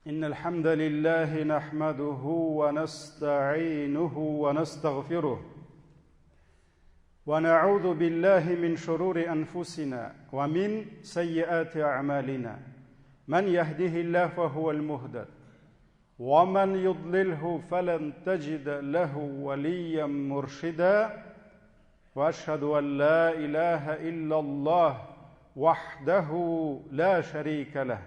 إن الحمد لله نحمده ونستعينه ونستغفره ونعوذ بالله من شرور أنفسنا ومن سيئات أعمالنا من يهده الله فهو المهتد ومن يضلله فلن تجد له وليا مرشدا واشهد ان لا اله الا الله وحده لا شريك له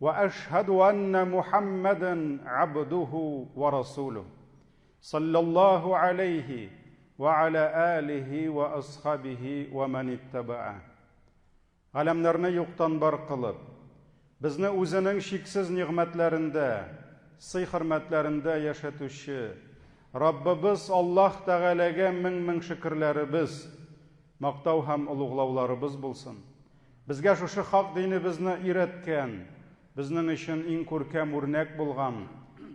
واشهد ان محمدا عبده ورسوله صلى الله عليه وعلى اله واصحابه ومن اتبعه Галәмнәрне юктан бар кылып, безне Үзенең чиксез нигъмәтләрендә, сый-хөрмәтләрендә яшәтүче Раббыбыз Аллаһ Тәгаләгә мең-мең шөкерләребез, мактау һәм олуглауларыбыз булсын. Безгә шушы хак динебезне өйрәткән, безнең өчен иң күркәм үрнәк булган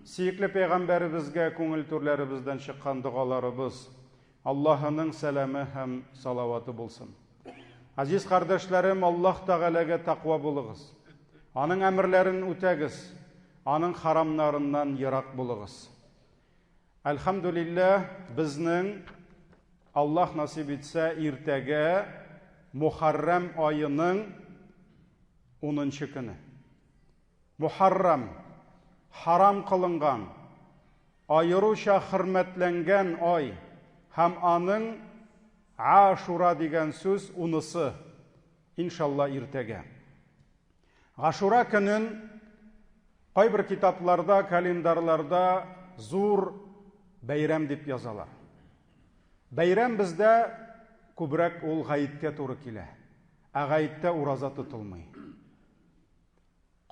сөекле пәйгамбәребезгә күңел түрләребездән чыккан догаларыбыз, Аллаһының сәламе һәм салаваты булсын. Азиз кардәшләрем, Аллаһ Тәгаләгә тәкъва булыгыз. Аның әмерләрен үтәгез, аның харамнарыннан ерак булыгыз. Әлхәмдүлилләһ, безнең Аллаһ насип итсә, иртәгә Мухаррам аеның 10 көне. Мухаррам, харам кылынган, аеруча хөрмәтләнгән ай һәм аның Ашура дигән сүз унысы, иншалла иртәгә. Гашура көнен кайбер китапларда, календарьларда зур бәйрәм дип язалар. Бәйрәм бездә күбрәк ул гаеткә туры килә. Ә гаеттә ураза тотылмый.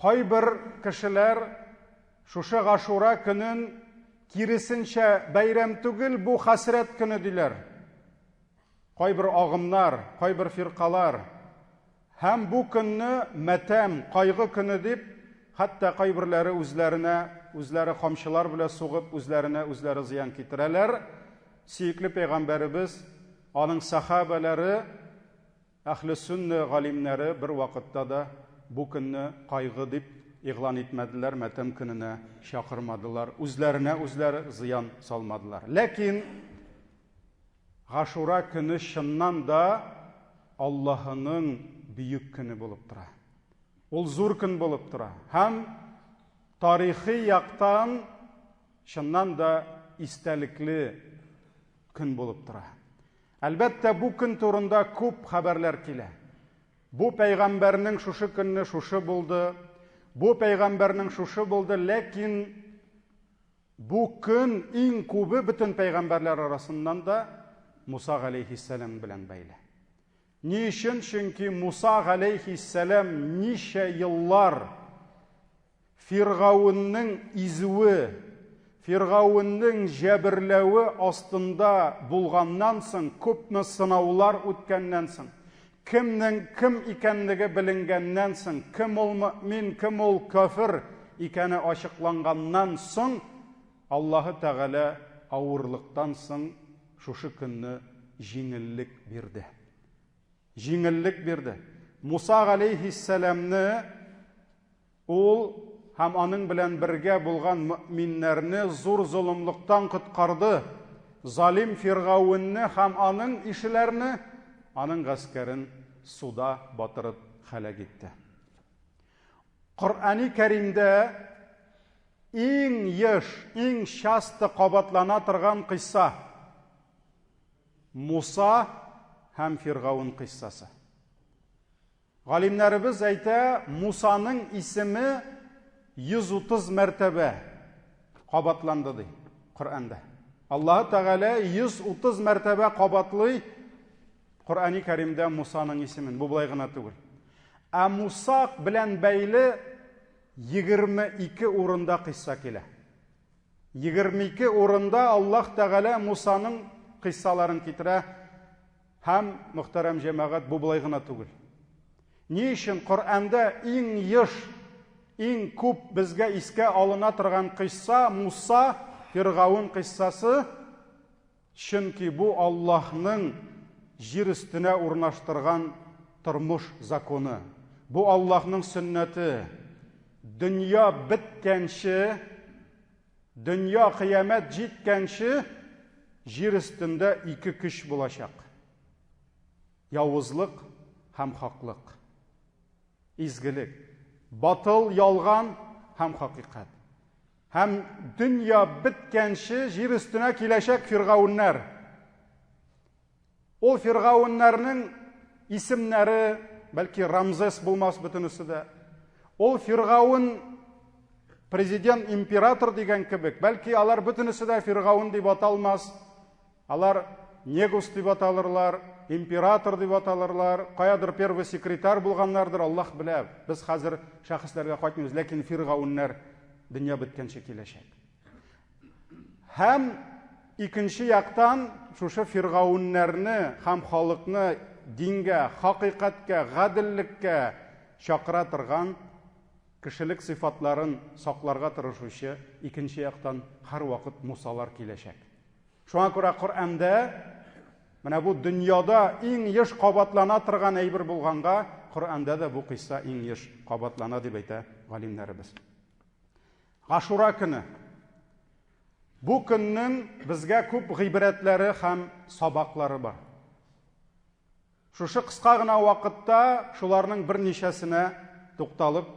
Кайбер кешеләр шушы Гашура көнен киресенчә бәйрәм түгел, бу хәсрәт көне диләр. Кайбер агымнар, кайбер фиркалар һәм бу көнне мәтәм, кайгы көне дип, хәтта кайберләре үзләренә үзләре камчылар белән сугып, үзләренә үзләре зыян китерәләр. Сөекле пәйгамбәребез, аның сахабәләре Әһле сөннә галимнәре бервакытта да бу көнне кайгы дип игълан итмәделәр, матәм көненә чакырмадылар, үзләренә үзләре зыян салмадылар. Ләкин Гашура көне чыннан да Аллаһының бөек көне булып тора. Ул зур көн булып тора. Һәм тарихи яктан чыннан да истәлекле көн булып тора. Әлбәттә, бу көн турында күп хәбәрләр килә. Бу пәйгамбәрнең шушы көнне шушы булды, бу пәйгамбәрнең шушы булды, ләкин бу көн иң күбе бөтен пәйгамбәрләр арасыннан да Муса галәйһиссәлам белән бәйле. Ни өчен? Чөнки Муса галәйһиссәлам ничә еллар Фиргавеннең изүе, Фиргавеннең җәберләве астында булганнан соң, күпме сынаулар үткәннән соң, кемнең кем икәнлеге беленгәннән соң, кем ул мөэмин, кем ул кафир икәне ачыкланганнан соң, Аллаһы Тәгалә авырлыктан соң шушы көнне җиңеллек бирде. Җиңеллек бирде. Муса галәйһиссәламне Ул һәм аның белән бергә булган мөэминнәрне зур золымлыктан коткарды, залим Фиргавенне һәм аның ишеләрне, аның гаскәрен суда батырып һәлак итте. Коръәни Кәримдә иң еш, иң часто кабатлана торган кыйсса Муса һәм Фиргавен кыйссасы. Галимнәребез әйтә, Мусаның исеме 130 мәртәбә кабатланды ди Коръәндә. Аллаһы Тәгалә 130 мәртәбә кабатлый Коръәни Кәримдә Мусаның исемен. Бу болай гына түгел. Ә Муса белән бәйле 22 урында кыйсса килә. 22 урында Аллаһ Тәгалә Мусаның кыйссаларын китерә. Һәм, мөхтәрәм җәмәгать, бу болай гына түгел. Ни өчен Коръәндә иң еш, иң күп безгә искә алына торган кыйсса Муса, Фиргаун кыйссасы? Чөнки бу Аллаһның җир өстенә урнаштырган тормыш законы. Бу Аллаһның сөннәте. Дөнья беткәнче, дөнья кыямәт җиткәнче, җир өстендә ике көч булачак. Явызлык һәм хаклык. Изгелек. Батыл, ялган һәм хакыйкать. Һәм дөнья беткәнче җир өстенә киләчәк фиргауннар. Ул фиргауннарның исемнәре, бәлки Рамзес булмас бөтенесе дә. Ул фиргаун президент, император дигән кебек, бәлки алар бөтенесе дә фиргаун дип аталмас. Алар негус дип аталырлар, император дип аталырлар, каядыр первый секретарь булганнардыр, Аллаһ белә. Без хәзер шәхесләргә кайтмыйбыз, ләкин фиргауннар дөнья беткәнче киләчәк. Һәм икенче яктан шушы фиргауннарны һәм халыкны дингә, хакыйкатькә, гаделлеккә чакыра торган кешелек сыйфатларын сакларга тырышучы икенче яктан һәрвакыт Мусалар киләчәк. Шуңа күрә Коръәндә менә бу дөньяда иң еш кабатлана торган әйбер булганга, Коръәндә дә бу кыйсса иң еш кабатлана дип әйтә галимнәребез. Гашура көне. Бу көннең безгә күп гыйбрәтләре һәм сабаклары бар. Шушы кыска гына вакытта шуларның берничәсенә тукталып,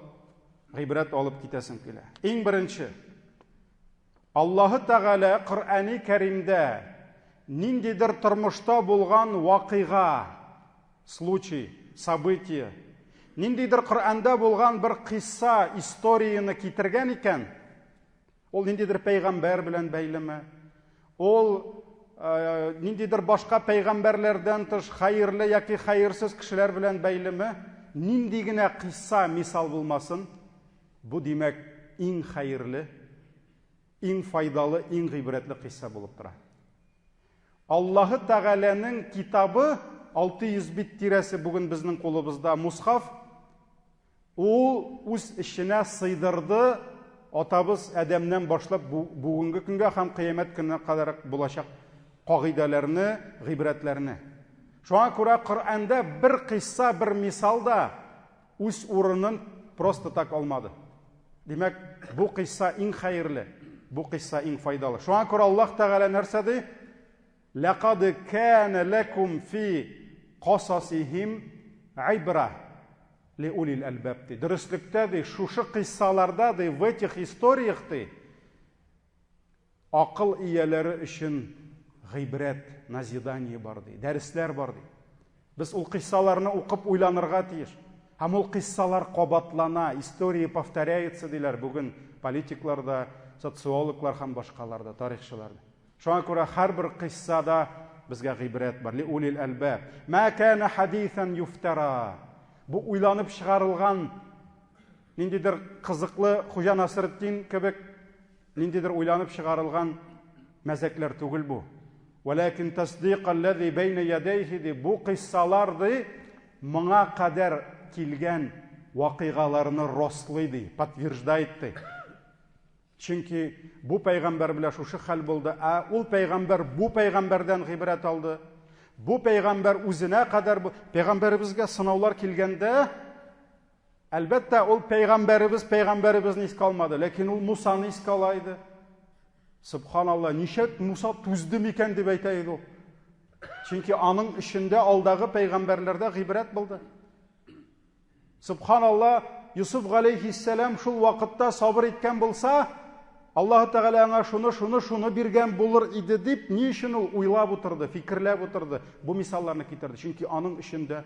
гыйбрәт алып китәсем килә. Иң беренче, Аллаһы Тәгалә Коръәни Кәримдә ниндидер тормышта булган вакыйга, случай, событие, ниндидер Коръәндә булган бер кыйсса, историяне китергән икән, Ул ниндидер пәйгамбәр белән бәйлеме? Ул э, ниндидер башка пәйгамбәрләрдән тыш хәерле яки хәерсез кешеләр белән бәйлеме? Нинди генә кыйсса мисал булмасын, бу димәк иң хәерле, иң файдалы, иң гыйбрәтле кыйсса булып тора. Аллаһы Тәгаләнең китабы 600 бит тирәсе бүген безнең кулыбызда мусхаф Ул үз эченә сыйдырды атабыз Адәмнән башлап бүгенге көнгә һәм кыямәт көненә кадәр булачак кагыйдәләрне, гыйбрәтләрне. Шуңа күрә Коръәндә бер кыйсса, бер мисал да үз урынын просто так алмады. Димәк, бу кыйсса иң хәерле, бу кыйсса иң файдалы. Шуңа күрә Аллаһ Тәгалә нәрсә ди? Ләкад кәнә ләкум фи касасихим гыйбра ли улил әлбаб ди. Дөреслектә ди, шушы кыйссаларда ди, в этих историях ди, акыл ияләре өчен гыйбрәт, назидание бар ди, дәресләр бар ди. Без ул кыйссаларны укып уйланырга тиеш. Һәм ул кыйссалар кабатлана, история повторяется диләр бүген политиклар да, социологлар һәм башкалар да, тарихчылар да. Шуңа күрә һәрбер кыйссада безгә гыйбрәт бар. Ли улил әлбаб. Ма кана хадисан юфтара. Бу уйланып чыгарылган ниндидер кызыклы Хуҗа Насретдин кебек ниндидер уйланып чыгарылган мәзәкләр түгел бу. Вәләкин тасдик аллази бәйнә ядәйһи ди бу кыйссалар ди моңа кадәр килгән вакыйгаларны раслый ди, подтверждает ди. Чөнки бу пәйгамбәр белән шушы хәл булды, ә ул пәйгамбәр бу пәйгамбәрдән гыйбрәт алды. Бу пәйгамбәр үзенә кадәр бу пәйгамбәребезгә сынаулар килгәндә, әлбәттә, ул пәйгамбәребез пәйгамбәребезне искә алмады, ләкин ул Мусаны искә ала иде. Субханалла, ничек Муса түзде микән дип әйтә иде ул. Чөнки аның эчендә алдагы пәйгамбәрләрдә гыйбрәт булды. Субханалла, Юсуф галәйһиссәлам шул вакытта сабыр иткән булса, Аллаһ Тәгалә аңа шуны, шуны, шуны биргән булыр иде дип, ни өчен ул уйлап утырды, фикерләп утырды, бу мисалларны китерде? Чөнки аның өчен дә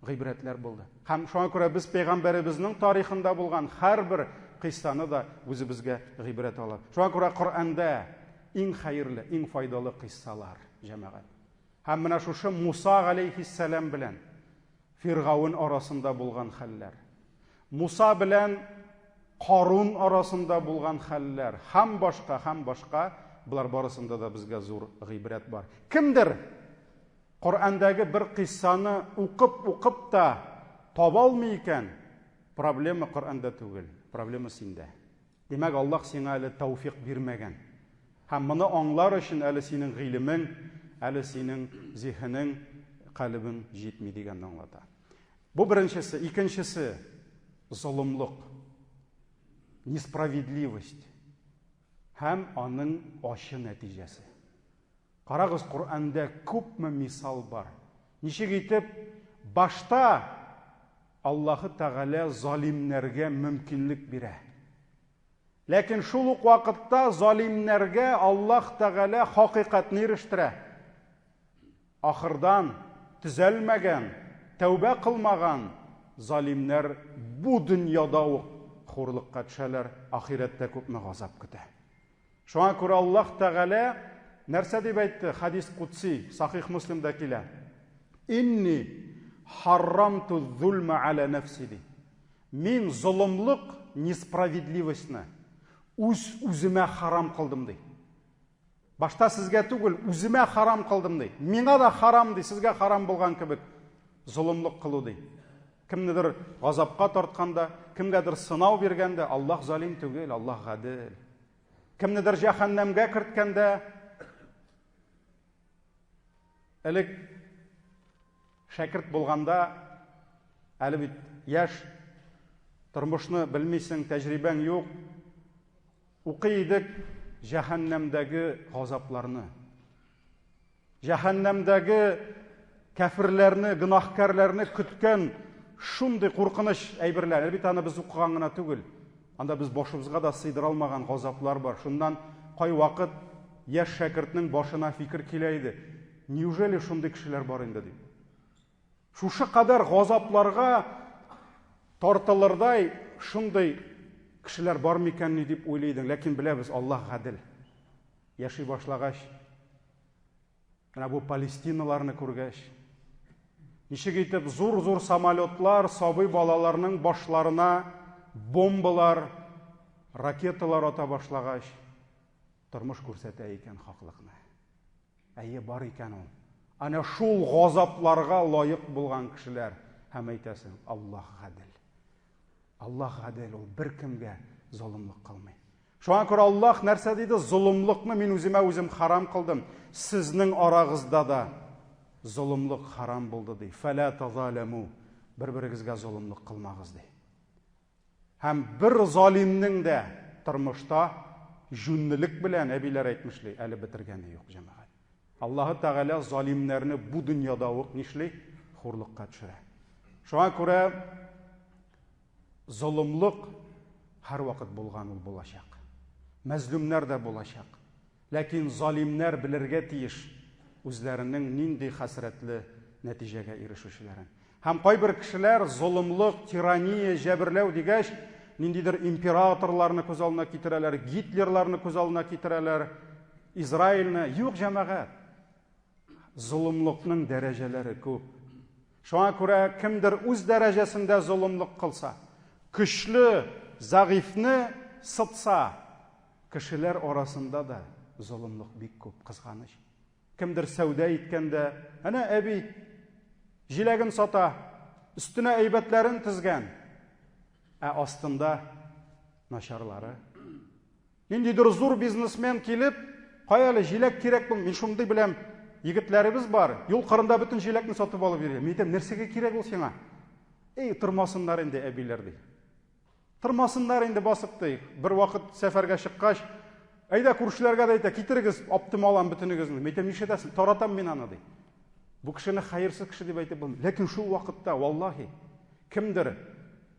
гыйбрәтләр булды. Һәм шуңа күрә без пәйгамбәребезнең тарихында булган һәрбер кыйссаны да үзебезгә гыйбрәт алабыз. Шуңа күрә Коръәндә иң хәерле, иң файдалы кыйссалар, җәмәгать. Һәм менә шушы Муса галәйһиссәлам белән Фиргавен арасында булган хәлләр. Муса белән Карун арасында булган хәлләр һәм башка, һәм башка, болар барысында да безгә зур гыйбрәт бар. Кемдер Коръәндәге бер кыйссаны укып-укып та таба алмый икән, проблема Коръәндә түгел, проблема синдә. Димәк, Аллаһ сиңа әле тәүфик бирмәгән. Һәм моны аңлар өчен әле синең гыйлемең, әле синең зиһенең, калебең җитми дигәнне аңлата. Бу беренчесе. Икенчесе, золымлык. Несправедливость һәм аның ачы нәтиҗәсе. Карагыз, Коръәндә күпме мисал бар. Ничек итеп башта Аллаһы Тәгалә залимнәргә мөмкинлек бирә. Ләкин шул ук вакытта залимнәргә Аллаһ Тәгалә хакыйкатьне ирештерә. Ахырдан төзәлмәгән, тәүбә кылмаган залимнәр бу дөньяда ук хурлыкка төшәләр, ахирәттә күпме газап көтә. Шуңа күрә Аллаһ Тәгалә нәрсә дип әйтте? Хадис кудси, Сахих Муслимда килә. Инни харрамту зульма аля нәфси ди. Мин золымлык, несправедливостьны үз үземә харам кылдым ди. Башта сезгә түгел, үземә харам кылдым ди. Миңа да харам ди, сезгә харам булган кебек золымлык кылу ди. Кемнедер газапка тартканда, кемгәдер сынау биргәндә, Аллаһ залим түгел, Аллаһ гадел. Кемнедер җәһәннәмгә керткәндә, элек шәкерт булганда, әле бит яшь, тормышны белмисең, тәҗрибәң юк, укый идек җәһәннәмдәге газапларны. Җәһәннәмдәге кәферләрне, гөнаһкәрләрне көткән шундый куркыныч әйберләр. Әлбәттә, аны без укыган гына түгел. Анда без башыбызга да сыйдыра алмаган газаплар бар. Шуннан кайвакыт яшь шәкертнең башына фикер килә иде. Неужели шундый кешеләр бар инде дип. Шушы кадәр газапларга тартылырдай шундый кешеләр бар микәнни дип уйлый идең. Ләкин беләбез, Аллаһ гадел. Яши башлагач, менә бу Палестиналарны күргәч, ничек итеп зур-зур самолетлар сабый балаларның башларына бомбалар, ракеталар ата башлагач, тормыш күрсәтә икән хаклыкны. Әйе, бар икән ул. Әнә шул газапларга лаек булган кешеләр һәм әйтәсең, Аллаһ гадел. Аллаһ гадел, ул беркемгә золымлык кылмый. Шуңа күрә Аллаһ нәрсә диде? Золымлыкны мин үземә үзем харам кылдым. Сезнең арагызда да золымлык харам булды ди. Фәлә тазаламу. Бер-берегезгә золымлык кылмагыз ди. Һәм бер залимнең дә тормышта җүнлелек белән әбиләр әйтмешли, әле бетергәне юк, җәмәгать. Аллаһы Тәгалә залимнәрне бу дөньяда ук нишли? Хурлыкка төшерә. Шуңа күрә золымлык һәрвакыт булган ул булачак. Мәзлүмнәр дә булачак. Ләкин залимнәр белергә тиеш үзләренең нинди хәсрәтле нәтиҗәгә ирешүчеләрен. Һәм кайбер кешеләр золымлык, тирания, җәберләү дигәч, ниндидер императорларны күз алдына китерәләр, Гитлерларны күз алдына китерәләр, Израильне. Юк, җәмәгать. Золымлыкның дәрәҗәләре күп. Шуңа күрә кемдер үз дәрәҗәсендә золымлык кылса, көчле зәгыйфьне сытса, кешеләр арасында да золымлык бик күп, кызганыч. Кемдер сәүдә иткәндә, әнә әби җиләген сата, өстенә әйбәтләрен тезгән, ә астында начарлары. Ниндидер зур бизнесмен килеп, кая әле җиләк кирәк бул, мин шундый беләм, егетләребез бар, юл кырында бөтен җиләкне сатып алып йөри. Мин әйтәм, нәрсәгә кирәк ул сиңа? Эй, тормасыннар инде әбиләр ди. Тормасыннар инде басып ди. Бер вакыт сәфәргә чыккач, әйдә күршеләргә дә әйтә, китерегез, аптым алам бөтенегезне. Мин әйтәм, нишләтәсең? Таратам мин аны ди. Бу кешене хәерсез кеше дип әйтеп булмый. Ләкин шул вакытта, валлаһи, кемдер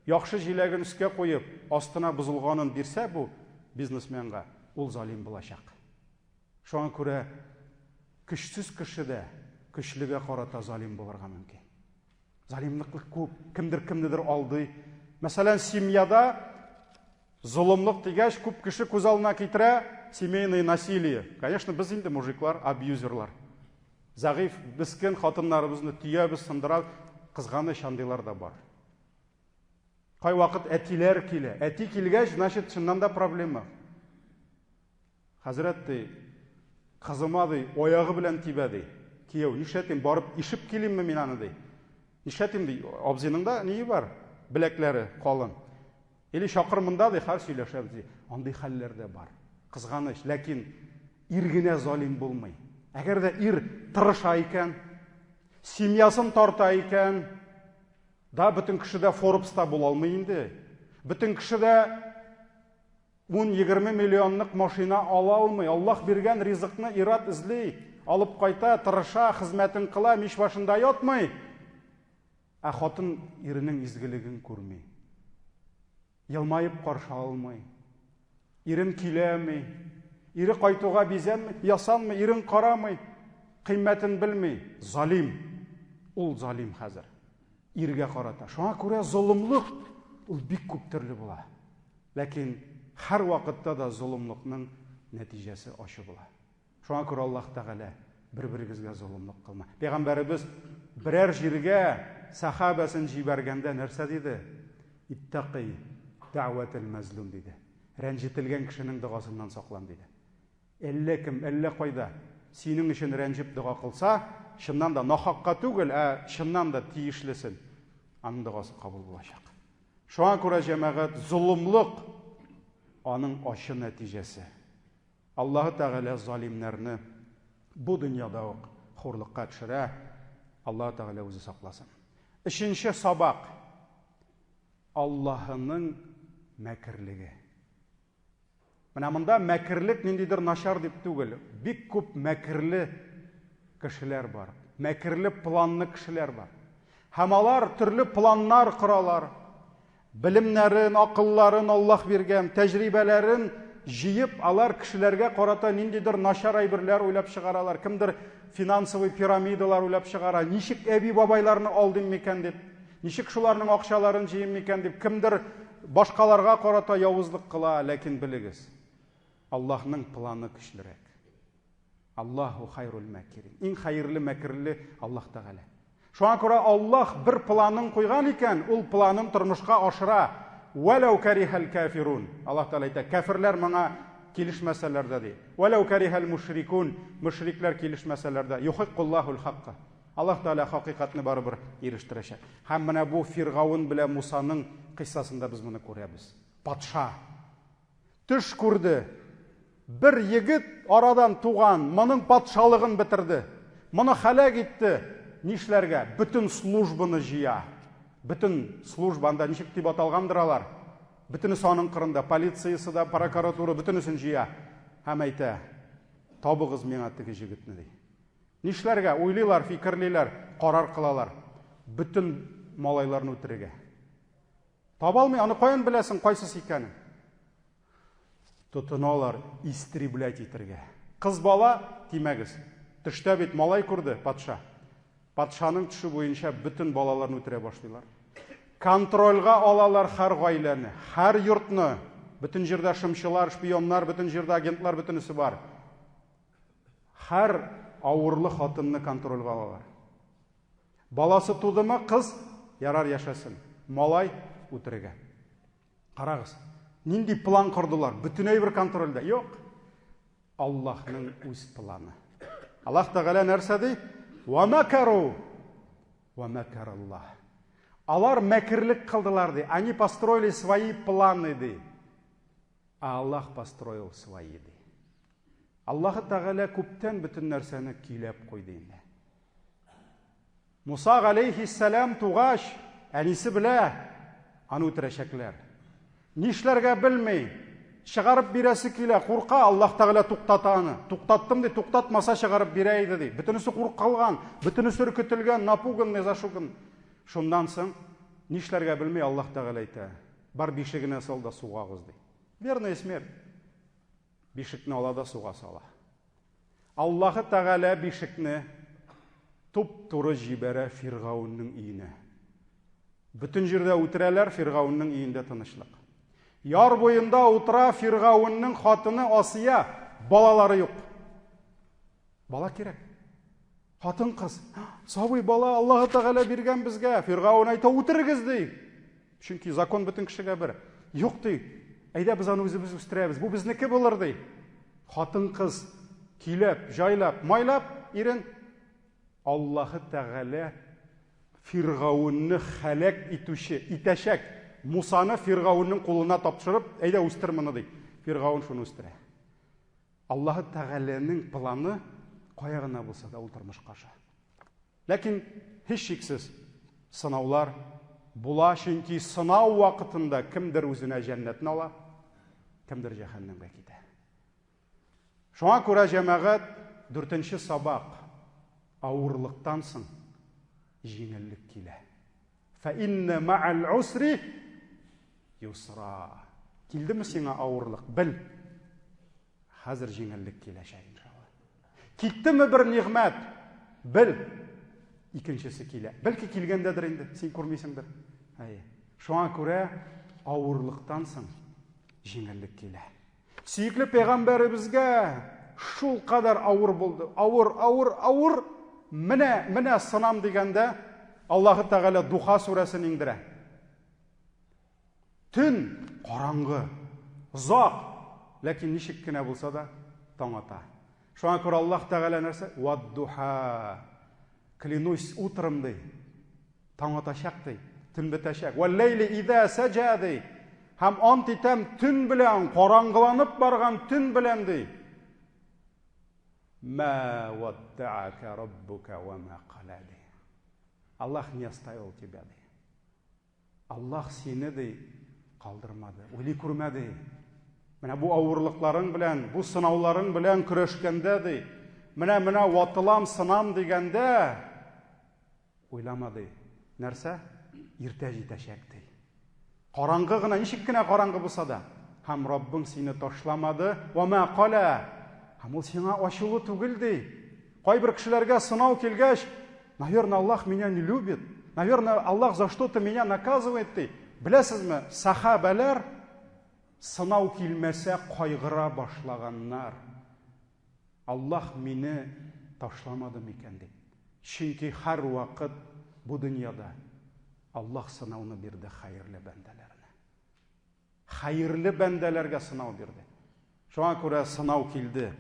яхшы җиләген өскә куеп, астына бозылганын бирсә бу бизнесменга, ул залим булачак. Шуңа күрә көчсез кеше дә көчлегә карата залим булырга мөмкин. Залимлык күп, кемдер кемнедер алдый. Мәсәлән, семьяда золымлык дигәч, күп кеше күз алдына китерә семейное насилие. Конечно, без инде мужиклар, абьюзерлар. Зәгыйфь, мескен хатыннарыбызны төябез, сындырабыз. Кызганыч, андыйлар да бар. Кайвакыт әтиләр килә. Әти килгәч, значит, чыннан да проблема. Хәзрәт, ди, кызыма, ди, аягы белән тибә, ди. Кияү, нишләтим, барып ишеп килимме мин аны, ди. Нишләтим, ди, абзыйның да ние бар, беләкләре калын. Или чакыр монда, ди, хәл сөйләшәбез, ди. Андый хәлләр дә бар. Кызганыч, ләкин ир генә залим булмый. Әгәр дә ир тырыша икән, семьясын тарта икән, да бөтен кеше дә Форбста була алмый инде. Бөтен кеше дә 10-20 миллионлык машина ала алмый. Аллаһ биргән ризыкны ир-ат эзли, алып кайта, тырыша, хезмәтен кыла, мич башында ятмый. Ә хатын иренең изгелеген күрми. Елмаеп каршы алмый. Ирен көйләми. Ире кайтуга бизәнми, ясанмый, ирен карамый, кыйммәтен белми. Залим. Ул залим хәзер. Иргә карата. Шуңа күрә золымлык ул бик күп төрле була. Ләкин һәрвакытта да золымлыкның нәтиҗәсе ачы була. Шуңа күрә Аллаһ Тәгалә бер-берегезгә золымлык кылма. Пәйгамбәребез берәр җиргә сәхабәсен җибәргәндә нәрсә диде? Иттакый дәгъвәтел мәзлум диде. Рәнҗетелгән кешенең догасыннан саклан диде. Әллә кем, әллә кайда синең өчен рәнҗеп дога кылса, чыннан да нахакка түгел, ә чыннан да тиешлесен, аның догасы кабул булачак. Шуңа күрә, җәмәгать, золымлык аның ачы нәтиҗәсе. Аллаһы Тәгалә залимнәрне бу дөньяда ук хурлыкка төшерә. Аллаһы Тәгалә үзе сакласын. Өченче сабак. Аллаһының мәкерлеге. Менә монда мәкерлек ниндидер начар дип түгел. Бик күп мәкерле кешеләр бар. Мәкерле планлы кешеләр бар. Һәм алар төрле планнар коралар. Белемнәрен, акылларын Аллаһ биргән, тәҗрибәләрен җыеп, алар кешеләргә карата ниндидер начар әйберләр уйлап чыгаралар. Кемдер финансовый пирамидалар уйлап чыгара. Ничек әби-бабайларны алдыйм микән дип, ничек шуларның акчаларын җыйым микән дип, кемдер башкаларга карата явызлык кыла, ләкин белегез, Аллаһның планы көчлерәк. Аллаһу хайрул мәкирин. Иң хәерле мәкерле Аллаһ Тәгалә. Шуңа күрә Аллаһ бер планын куйган икән, ул планын тормышка ашыра. Вәләү кәрихәл кафирун. Аллаһ Тәгалә әйтә, кәферләр моңа килешмәсәләр дә ди. Вәләү кәрихәл мушрикун. Мушрикләр килешмәсәләр дә. Юхиккуллаһул хакка. Аллаһ Тәгалә хакыйкатьне барыбер ирештерәчәк. Һәм менә бу Фиргаун белән Мусаның кыйссасында без моны күрәбез. Патша төш күрде. Бер егет арадан туган, моның патшалыгын бетерде. Моны хәләк итте. Нишләргә? Бөтен службаны җыя. Бөтен служба анда ничек дип аталгандыр алар. Бөтенесе аның кырында, полициясе дә, прокуратура, бөтенесен җыя. Һәм әйтә, табыгыз миңа теге җегетне, ди. Нишләргә? Уйлыйлар, фикерлиләр, карар кылалар. Бөтен малайларны үтерергә. Таба алмый, аны каян беләсең, кайсысы икәнен? Тотыналар истреблять итергә. Кыз бала тимәгез. Төштә бит малай күрде патша. Патшаның төше буенча бөтен балаларны үтерә башлыйлар. Контрольгә алалар һәр гаиләне, һәр йортны. Бөтен җирдә шымчылар, шпионнар, бөтен җирдә агентлар, бөтенесе бар. Һәр авырлы хатынны контрольгә алалар. Баласы тудымы, кыз, ярар яшәсен. Малай, үтерергә. Карагыз, нинди план кордылар? Бөтен әйбер контрольдә. Юк. Аллаһның үз планы. Аллаһ Тәгалә нәрсә ди? Ва макару ва макараллаһ. Алар мәкерлек кылдылар ди. Они построили свои планы ди. А Аллаһ построил свои ди. Аллаһы Тәгалә күптән бөтен нәрсәне көйләп куйды инде. Муса галәйһиссәлам тугач, әнисе белә, аны үтерәчәкләр. Нишләргә белми, чыгарып бирәсе килә, курка, Аллаһ Тәгалә туктата аны. Туктаттым ди, туктатмаса чыгарып бирә иде ди. Бөтенесе куркылган, бөтенесе өркетелгән, напуганный, зашуган. Шуннан соң нишләргә белми, Аллаһ Тәгалә әйтә, бар бишегенә сал да суга агыз ди. Верная смерть. Бишекне ала да суга сала. Аллаһы Тәгалә бишекне туп-туры җибәрә Фиргаунның өенә. Бөтен җирдә үтерәләр, Фиргаунның өендә тынычлык. Яр буенда утыра Фиргаунның хатыны Асия, балалары юк. Бала кирәк. Хатын-кыз, сабый бала Аллаһы Тәгалә биргән безгә. Фиргаун әйтә, үтерегез ди. Чөнки закон бөтен кешегә бер. Юк ди. Әйдә без аны үзебез үстерәбез. Бу безнеке булыр ди. Хатын-кыз көйләп, җайлап, майлап ирен Аллаһы Тәгалә Фиргаунны хәләк итүче, итәчәк Мусаны Фиргаунның кулына тапшырып, әйдә үстер моны ди. Фиргаун шуны үстерә. Аллаһы Тәгаләнең планы кая гына булса да ул тормышка аша. Ләкин һичшиксез сынаулар була, чөнки сынау вакытында кемдер үзенә җәннәтне ала, Кемдер җәһәннәмгә китә. Шуңа күрә җәмәгать дүртенче сабак авырлыктан соң җиңеллек килә. Фә инна ма'ал усри юсра. Килдеме сиңа авырлык? Бел. Хәзер җиңеллек киләчәк иншалла. Киттеме бер нигъмәт? Бел. Икенчесе килә. Бәлки килгәндәдер инде, син күрмисеңдер. Әйе. Шуңа күрә авырлыктан соң җиңеллек килә. Сөекле пәйгамбәребезгә шул кадәр авыр булды. Авыр, авыр, авыр. Менә, менә сынам дигәндә Аллаһы Тәгалә Духа сүрәсен иңдерә. Төн караңгы, озак, ләкин ничек кенә булса да таң ата. Шуңа күрә Аллаһ Тәгалә нәрсә? Ваддуха. Клянусь утром ди. Таң атачак ди, төн бетәчәк. Вәлләйли иза сәҗа ди. Һәм ант итәм төн белән, караңгыланып барган төн белән ди. Ма ваттаака раббука ва ма кала ди. Аллаһ не оставил тебя ди. Аллаһ сине ди калдырмады, уйлый күрмә ди. Менә бу авырлыкларың белән, бу сынауларың белән көрәшкәндә ди, менә менә ватылам, сынам дигәндә, Уйлама, ди. Нәрсә? Иртә җитәчәк, ди. Караңгы гына, ничек кенә караңгы булса да. Һәм Раббың сине ташламады. Ва ма кала. Һәм ул сиңа ачулы түгел, ди. Кайбер кешеләргә сынау килгәч, наверное, Аллаһ меня не любит. Наверное, Аллаһ за что-то меня наказывает, ди. Беләсезме, сахабәләр сынау килмәсә кайгыра башлаганнар. Аллаһ мине ташламады микән дип. Чөнки һәрвакыт бу дөньяда Аллаһ сынауны бирде хәерле бәндәләренә. Хәерле бәндәләргә сынау бирде. Шуңа күрә сынау килде.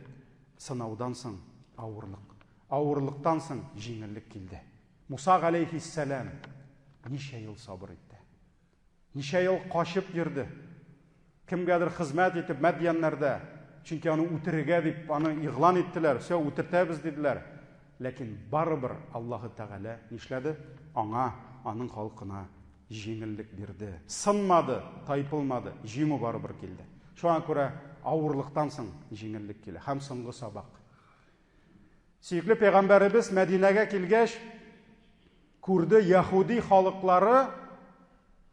Сынаудан соң авырлык. Авырлыктан соң җиңеллек килде. Муса галәйһиссәлам ничә ел сабыр итте. Ничә ел качып йөрде. Кемгәдер хезмәт итеп Мәдьяннәрдә. Чөнки аны үтерергә дип аны игълан иттеләр. Все, үтертәбез диделәр. Ләкин барыбер Аллаһы Тәгалә нишләде? Аңа, аның халкына җиңеллек бирде. Сынмады, тайпылмады, җиңү барыбер килде. Шуңа күрә авырлыктан соң җиңеллек килә. Һәм соңгы сабак. Сөекле пәйгамбәребез Мәдинәгә килгәч, күрде яһүди халыклары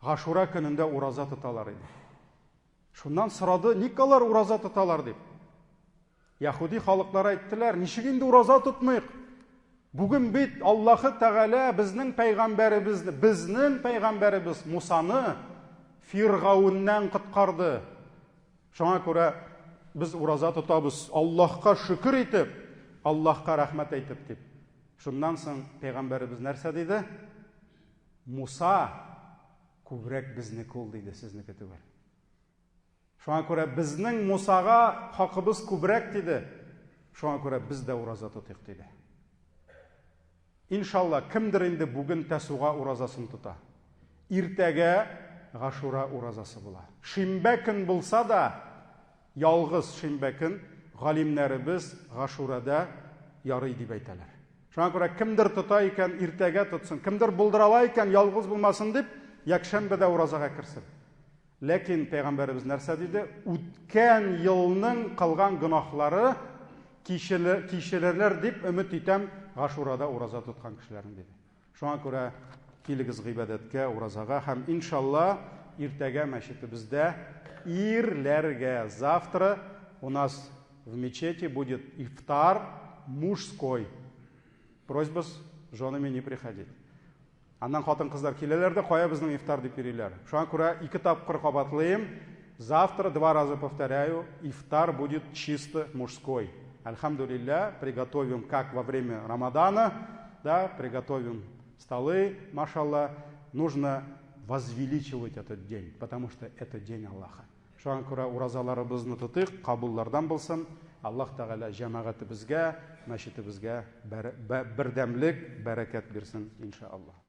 Гашура көнендә ураза тоталар иде. Шуннан сорады, ник алар ураза тоталар дип. Яһүди халыклары әйттеләр, ничек инде ураза тотмыйк? Бүген бит Аллаһы Тәгалә безнең пәйгамбәребезне, безнең пәйгамбәребез Мусаны Фиргауннан коткарды. Шуңа күрә без ураза тотабыз, Аллаһка шөкер итеп, Аллаһка рәхмәт әйтеп дип. Шуннан соң пәйгамбәребез нәрсә диде? Муса күбрәк безнеке ул диде, сезнеке түгел. Шуңа күрә безнең Мусага хакыбыз күбрәк диде. Шуңа күрә без дә ураза тотыйк диде. Иншалла, кемдер инде бүген Тәсуга уразасын тота. Иртәгә Гашура уразасы була. Шимбә көн булса да, ялгыз шимбә көн, галимнәребез Гашурада ярый дип әйтәләр. Шуңа күрә кемдер тота икән, иртәгә тотсын. Кемдер булдыра ала икән, ялгыз булмасын дип, якшәмбедә уразага керсен. Ләкин пәйгамбәребез нәрсә диде? Үткән елның кылган гөнаһлары кичерелер дип өмет итәм Гашурада ураза тоткан кешеләрнең диде. Шуңа күрә килегез гыйбадәткә, уразага һәм иншалла иртәгә мәчетебездә ирләргә завтра у нас в мечети будет ифтар мужской. Просьба с женами не приходить. Аннан хатын-кызлар киләләр дә, кая безнең ифтар дип йөриләр. Шуңа күрә ике тапкыр кабатлыйм. Завтра два раза повторяю, ифтар будет чисто мужской. Альхамдулилля, приготовим как во время Рамадана, да, приготовим столы, машалла. Нужно возвеличивать этот день, потому что это день Аллаха. Шуңа күрә уразаларыбызны тотыйк, кабуллардан булсын. Аллаһ Тәгалә җәмәгатебезгә, мәчетебезгә бердәмлек, бәрәкәт бирсен, иншааллаһ.